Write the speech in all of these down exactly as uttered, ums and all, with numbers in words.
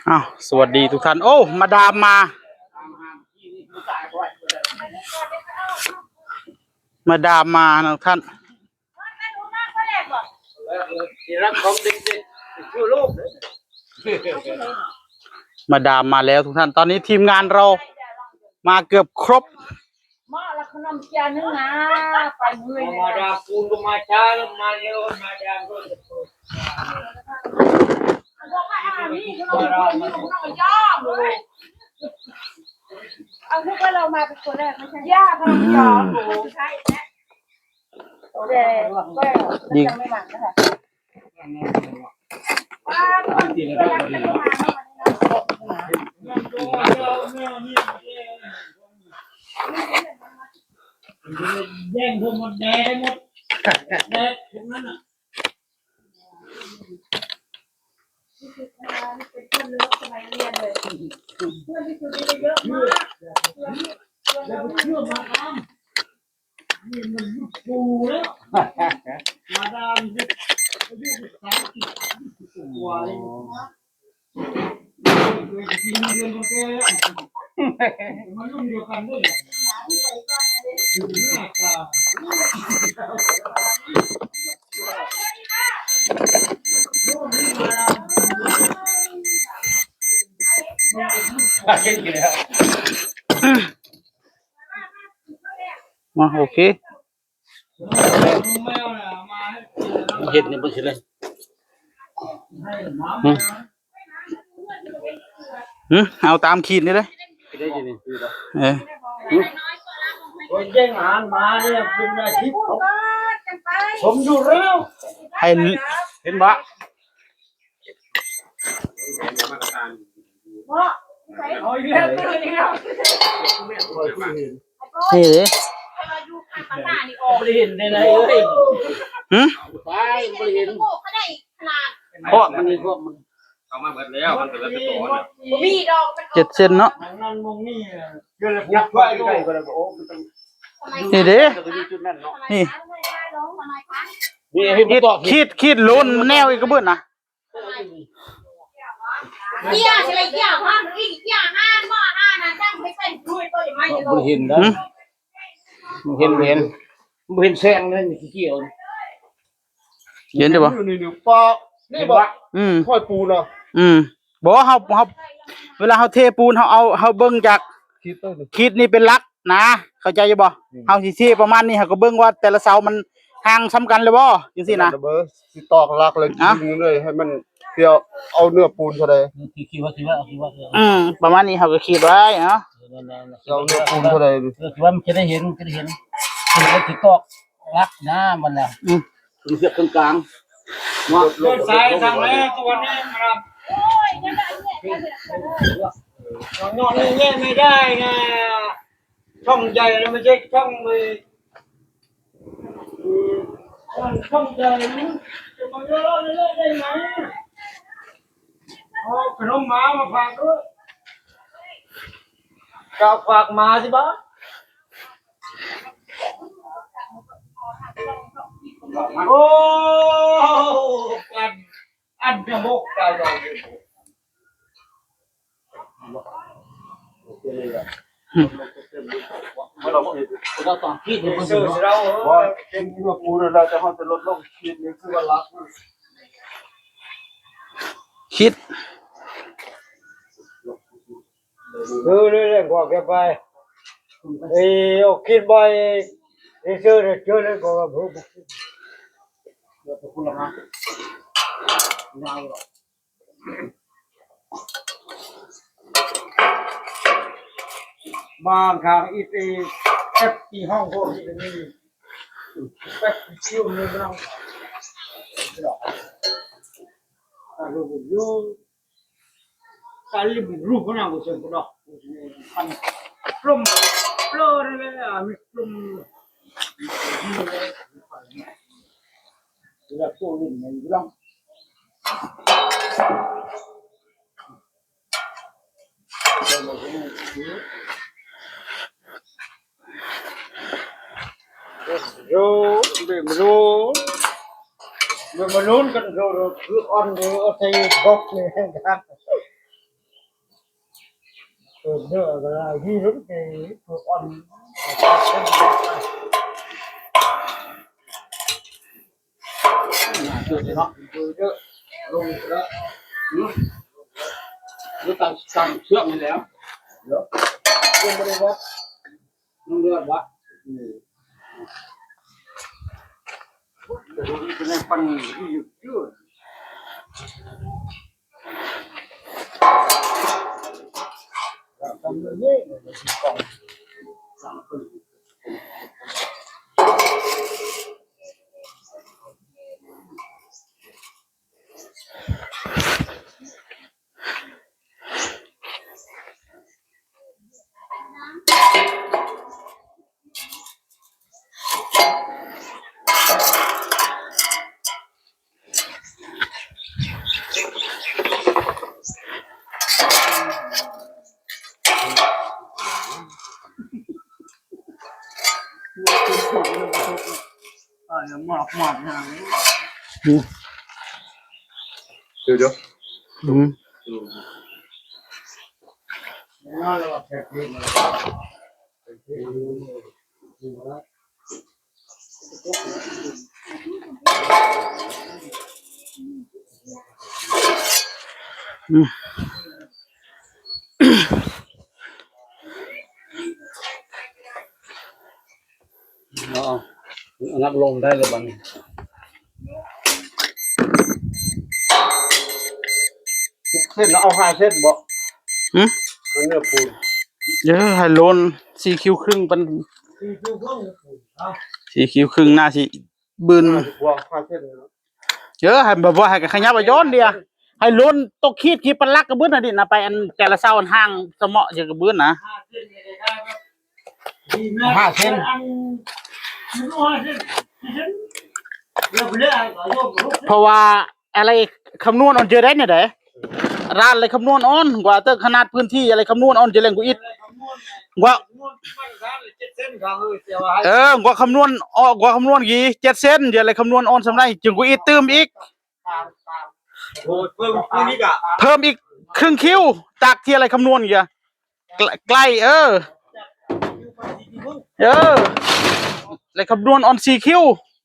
อ้าว สวัสดีทุกท่าน โอ้ มาดามมา มาดามมานะทุกท่าน มาดามมาแล้วทุกท่าน ตอนนี้ทีมงานเรามาเกือบครบ เหมาะละขนมเจียวนึ่งนะ ไปมื้อนี้นะ มาดามปูนก็มาช้าแล้ว มาเร็ว มาดามก็จะเปิด บอกว่าอ่านี่ขนมเจียวนึ่งขนมเจียวเลย เอาคือว่าเรามาเป็นคนแรกไม่ใช่ ย่าขนมเจียวโอ้โห ใช่แล้ว แต่ก็ยังไม่หวังนะคะ แย่งพวกมดแดงให้หมด แดงพวกนั้นน่ะ อย่าไปเชื่อมาดาม นี่มันยุคปู่แล้ว มาดามยุค อายุสามสิบ ยี่สิบกว่าเลย เกิดปีเดือนของแกแล้ว มันรุ่นเดียวกันด้วยเหรอ หน้าตา มา โอเค เห็ดนี่บ่สิเลย หึ หึ เอาตามขีดนี่เลย ได้อยู่นี่ เออ หึ โอ้ย แย่งอาหารหมาเนี่ยเป็นอาชีพของผมอยู่แล้ว ให้ เห็นบ่ เอาอีกแล้ว เอาอีกแล้ว นี่เด้ บ่ได้เห็นได้ไงเอ้ย หึ ไปบ่ได้เห็น เพราะมันมีพวกมัน เอามาเบิดแล้ว มันก็เหลือแต่ตัวน่ะ บ่มีดอก มัน เจ็ดเซนเนาะ หลังนั้นมองนี่ เดี๋ยวเราจับไว้ด้วย นี่เด้ นี่ นี่ให้มันตอก ขีด ขีดโลนแนวอีกกระเบื้องนะ เกี่ยวสิเลยเกี่ยวห้ามอีกเกี่ยวห้ามบ่ห้ามนะจังไม่ใส่ด้วยก็ยังไม่ บ่เห็นนะ หึ บ่เห็น บ่เห็น บ่เห็นแสงเลย นี่ขี้เกียจ เห็นได้บ่ นี่ นี่ นี่ ปอ นี่บ่ อืม ค่อยปูเนาะ อืม บ่ เฮา เฮา เวลาเฮาเทปูน เฮาเอา เฮาเบิ่งจาก ขีดต้น ขีดนี่เป็นหลักนะ เข้าใจอยู่บ่ อืม เฮาสิเทประมาณนี้ เฮาก็เบิ่งว่าแต่ละเสามันห่างส่ำกันหรือบ่ จังซี่นะ เบอร์สิตอกหลักเลย อ่ะ ยิงเลย ให้มันเที่ยวเอาเนื้อปูนเท่าใด ขีด ขีดว่า ขีดว่า ขีดว่า เออ อืม ประมาณนี้ เฮาก็ขีดไว้เนาะ เออ นั่นๆๆ เอาเนื้อปูนเท่าใด เออ คือว่ามันจะได้เห็น จะได้เห็น เห็นแล้วสิตอกหลักนะมันน่ะ อืม ถึงเสียบกลางๆ เนาะ เดินสายทางแม่ตัวนี้นะครับ น้องๆนี่แยกไม่ได้นะ ช่องใหญ่นะ ไม่ใช่ช่องเลย ช่องใหญ่นะ จะมาเยอะๆได้ไหม เอาขนมหมามาฝากด้วย จะฝากหมาสิบ้า โอ้ กัน อันเดียวบกตายเลย เราต้องคิดให้มัน ซื้อเรา ว่าเป็นเมื่อปูนเราจะเขาจะลดลงขีดหนึ่งคือว่ารัก คิด เออ เรื่องกว่าแกไป เอ้ย เอาคิดไป เอ้ย เจอเลย เจอเลย ก็ว่าผม บางครั้งอีกแอปที่ห้องพวกนี้มีแป๊บเดียวนึงเรา Kali ruh na ko sa ko. Kan plum, plur le, ami plum. Ila ko ni bilang. Ro, be melon. Be melon kan ro, ro, ro, on, ro, ro, sai bok ni kan. เกิดเยอะก็ได้ที่รถเก๋งตัวอ่อน เกิดเลยเนาะ เกิดเยอะ ลงแล้ว อืม รู้ตังตังเชือกนี่แล้ว เดี๋ยว ยังไม่ได้วัด ต้องเลือกวัด อืม แต่ดูนี่เป็นแรงปั่นที่หยุดเยอะ อ่าอย่ามากมากนะ อืม เดี๋ยวเดี๋ยว อืม อืม อืม เอา เอา นับลงได้เลยบัดนี้ เส้นแล้วเอาห้าเส้นบ่ หึ มันเนื้อปูน เดี๋ยวให้โลนสี่คิวครึ่งเป็น สี่คิวครึ่ง สี่คิวครึ่ง หน้าสิบืน ห้าสิบกว่า ห้าเส้นเนาะ เออ ให้แบบว่าให้ขยับเอาย้อนเดียว ให้โลนตกขีดขีดเป็นหลักกระเบื้องน่ะดินะ ไปอันแต่ละเสาอันห่างสะเหมาะจะกระเบื้องนะ ห้าเส้น เพราะว่าอะไรคำนวณออนเจอได้เนี่ยเด้ ร้านอะไรคำนวณออนกว่าเติมขนาดพื้นที่อะไรคำนวณออนเจอแรงกว่าอิดกว่า เออกว่าคำนวณออกกว่าคำนวณกี่เจ็ดเซนเดี๋ยวอะไรคำนวณออนสำไรจึงกว่าอิดตื่มอีก โอ้ย เพิ่มขึ้นอีกอะ เพิ่มอีกครึ่งคิว จากที่อะไรคำนวณเยอะ ใกล้ใกล้ เออ เออ อะไรคำนวณออนสี่คิว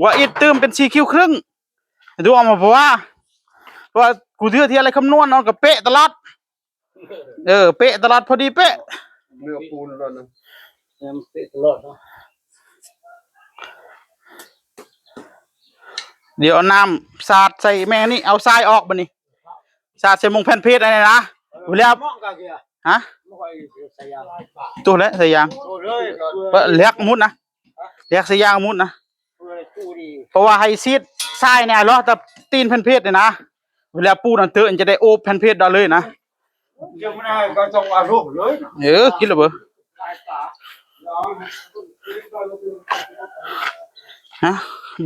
ว่าอิดตื่มเป็นสี่คิวครึ่ง ดูเอามาเพราะว่า เพราะว่ากูเทื่อที่อะไรคำนวณออนกับเป๊ะตลอด เออ เป๊ะตลอด พอดีเป๊ะ เนื้อปูนแล้วนะ เนี่ยมันเป๊ะตลอดเนาะ เดี๋ยวเอาน้ำสาดใส่แม่นี่ เอาทรายออกบัดนี้ สาดใส่มงแผ่นเพจอันนี้นะ เวลา มองกะเกียร์ ฮะ ไม่ค่อยใส่ยาง ตัวและใส่ยาง โอ้เลย เปิดเลียกมุดนะ เลียกใส่ยางมุดนะ เออ ตู้ดี เพราะว่าให้ซีดทรายเนี่ยเหรอ แต่ตีนแผ่นเพจเนี่ยนะ เวลาปูนั่นเตอะมันจะได้โอบแผ่นเพจได้เลยนะ เดี๋ยวมันให้ก็ต้องเอารูปเลย เออ กินแล้วเบอ ฮะ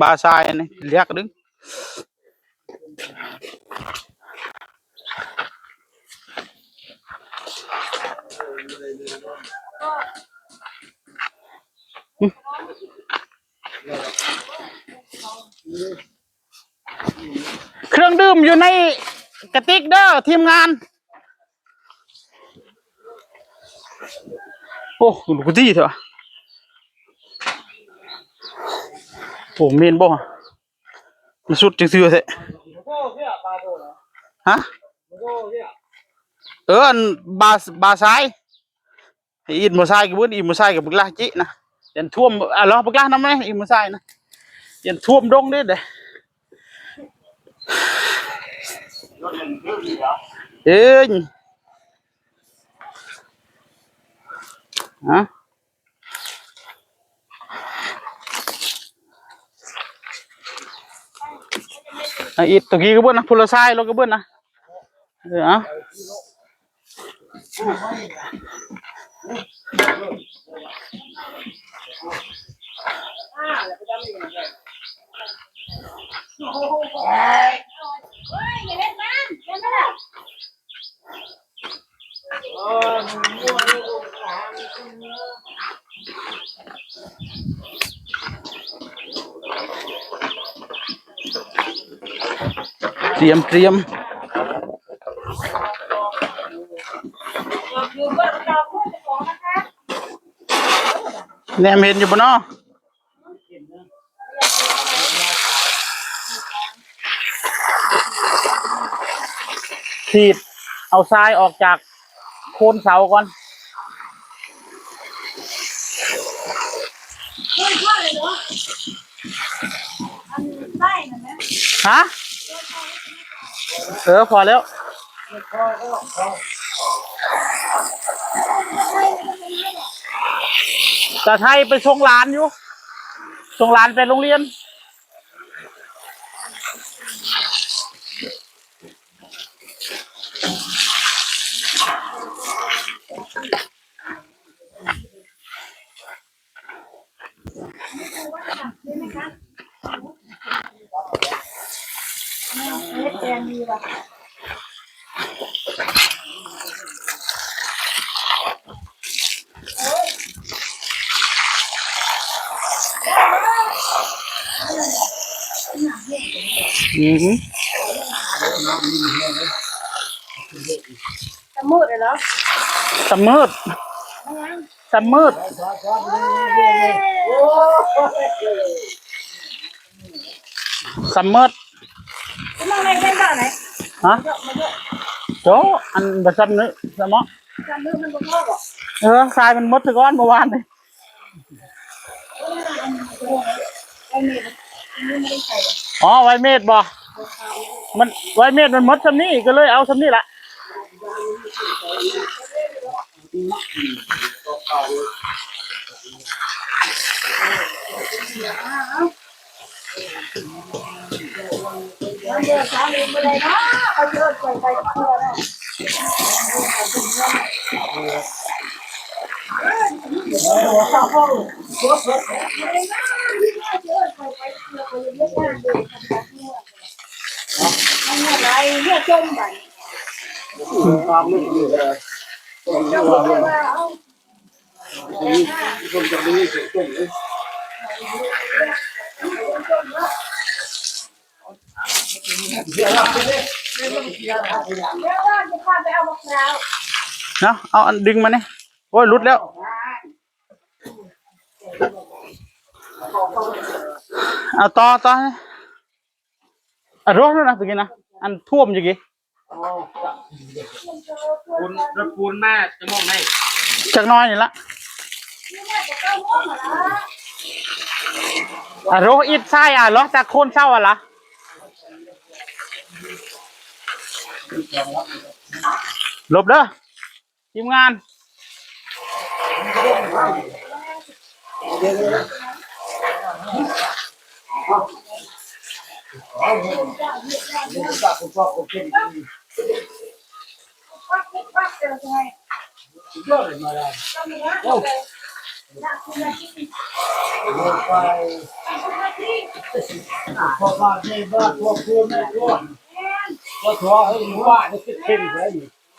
บาทรายอันนี้เลียกดึง เครื่องดื่มอยู่ในกระติกเด้อทีมงาน โอ้ ลูกดีเถอะ โอ้ เมนบ่ มันสุดจังซื่อแท้ ฮะ เออ อันบา บาทราย อินบ่ทรายกับเพิ่น อินบ่ทรายกับบักลาจินะ ยันท่วม อ่ะ รอบักลานำนะ อินบ่ทรายนะ ยันท่วมดงเด้อเด้อ เอ้ย ฮะ อ่ะ อิดตะกี้ก็เบิ่นนะ พลทรายเราก็เบิ่นนะ เออ เอา เตรียม เตรียม แนมเห็นอยู่บ่เนาะ ขีด เอาทรายออกจากโคนเสาก่อน ฮะ เออ พอแล้ว ตาไทยไปส่งหลานอยู่ ส่งหลานไปโรงเรียน อืม สะมืดเลยเหรอ สะมืด ไม่งั้น สะมืด สะมืด แล้วมันอะไรเป็นแบบไหน ฮะ โจ้ อันบ่สำนึกสมอง สำนึกมันบ่พอบ่ เออ ทรายมันหมดซะก่อนเมื่อวานนี่ อ๋อ ไวเมดบ่ มัน ไวเมดมันหมดส่ำนี้ ก็เลยเอาส่ำนี้ละ เนาะ เอาอันดึงมาเนี่ย โอ้ย หลุดแล้ว เอาต่อ ต่อ อ่ะ รอดแล้วนะตะกี้นะ อันท่วมอยู่กี้ ปูน รถปูนมาจะมองได้ จักหน่อยนี่ละ อ่ะ รออิดทรายอ่ะ รอจากโคนเสาอ่ะละ หลบเด้อ ทีมงาน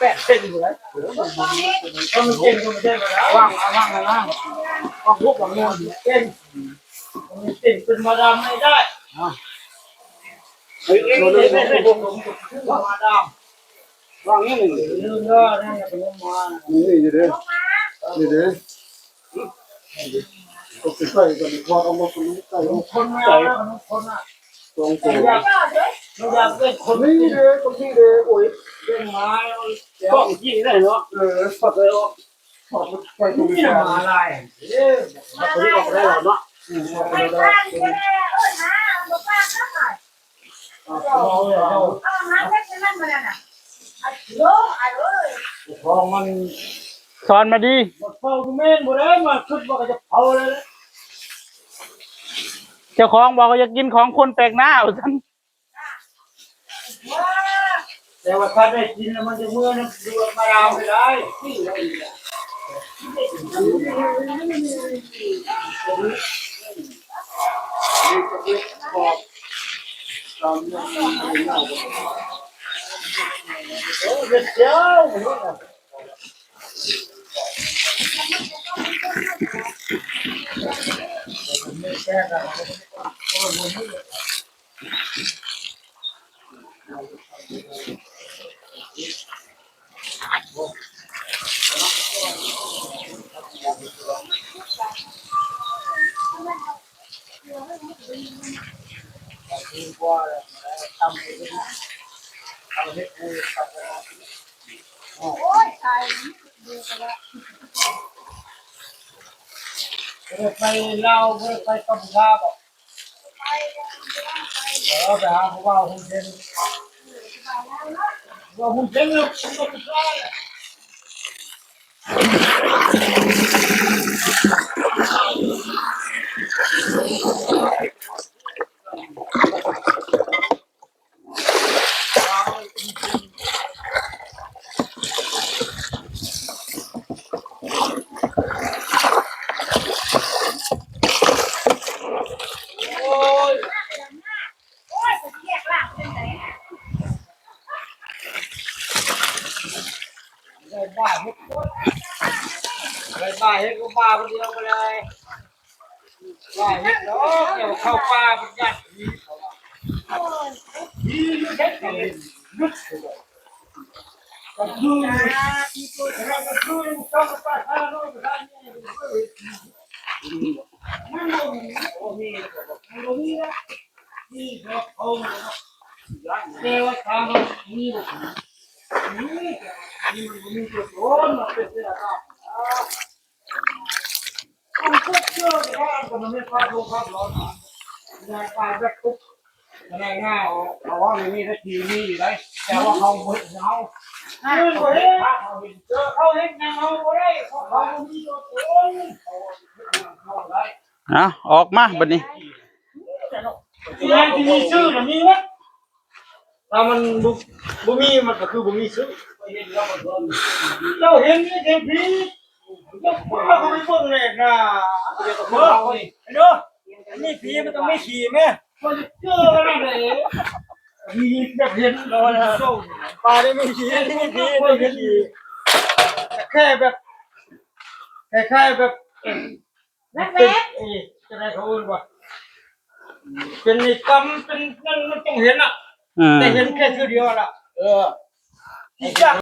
แปดเซนอยู่เลย ก็มันเก่งก็มันเก่งแล้ว ว่างเอาว่างเอาว่าง ว่างพวกกับเงินเก่ง มันเก่งเป็นมาดามไม่ได้ อ่ะ เฮ้ย เฮ้ย เฮ้ย เฮ้ย เฮ้ย มาดาม ว่างนี่หนึ่ง ลืมแล้วนะ อย่าไปลงมา นี่อยู่เด้อ นี่เด้อ ก็ไปใส่กัน พอเอามาคนใส่ คนมา คนมา สองตัว อยาก อยากเป็นคน นี่เลย ตรงนี้เลย โอ้ย เป็นไม้ กล้องยิงได้เนาะ เออ ถอดเลยออก ถอดไปตรงนี้ นี่มาลาย เออ ถอดตัวนี้ออกได้แล้วเนาะ อืม ถอดไปแล้ว ของมัน สอนมาดี บ่เฝ้าดูแม่นบ่ได้ มาคิดว่าก็จะเผาเลย เจ้าของบอกว่าอยากกินของคนแปลกหน้าว่าซั่น แต่ว่าถ้าได้กินแล้วมันจะเมื่อยนะ ดูมาดามไม่ได้ เออ เดี๋ยว เ บ่ได้ไปลาว บ่ได้ไปกัมพูชาบ่ เออ ไปหาผู้บ่าวฮุนเซน ผู้บ่าวฮุนเซนเนาะ กัมพูชาเนี่ย ได้บ้าเฮ็ด ได้บ้าเฮ็ดก็บ้าคนเดียวไปเลย บ้าเฮ็ดเนาะ เดี๋ยวเข้าป่ามันยากผีเขาอะ ผีอยู่เฮ็ดกันเลย ลึกเลย กลางคืน กลางคืน ต้องไปป่าช้าโน่นไปทางนี้ มันบ่มี มันบ่มี มันบ่มีนะ นี่ครับ เอาเลยเนาะ แต่ว่าทางมันมีบ่มี นี่ นี่มันบ่มีตัวตน มันเป็นเรื่องราว มันก็เชื่อได้ แต่มันไม่พลาดลงพลาดร้อนนะ ในป่าแบบปุ๊บ ในง่าย เอา เอาว่ามันมีสักทีมีอยู่ได้ แต่ว่าเขาบ่เอา เออ บ่เห็น เขาเห็นยังเอาบ่ได้ เขา เขาบ่มีตัวตน เขาเห็นยังเขาได้ เอาออกมาบัดนี้ ที่แรกที่มีชื่อน่ะมีหมด ถ้ามันบ่ บ่มี มันก็คือบ่มีชื่อ เจ้าเห็นนี่เห็นผี เจ้าพาเขาไปเบิ่งแน่น่ะ เดี๋ยวก็พาเขานี่ ไอ้เด้อ มีผีมันต้องมีขี้แม่ มันจะเจอกันนั่นแหละ มีแบบเห็น ป่านี่มีผี นี่มีผี นี่มีขี้ แค่แบบ คล้ายๆแบบ แวบๆ เป็น เอ้ย จะได้เขาเอิ้นว่า เป็นนิกรรม เป็นนั่นมันต้องเห็นอ่ะ อืม แต่เห็นแค่เทื่อเดียวล่ะ เออ ที่ยาก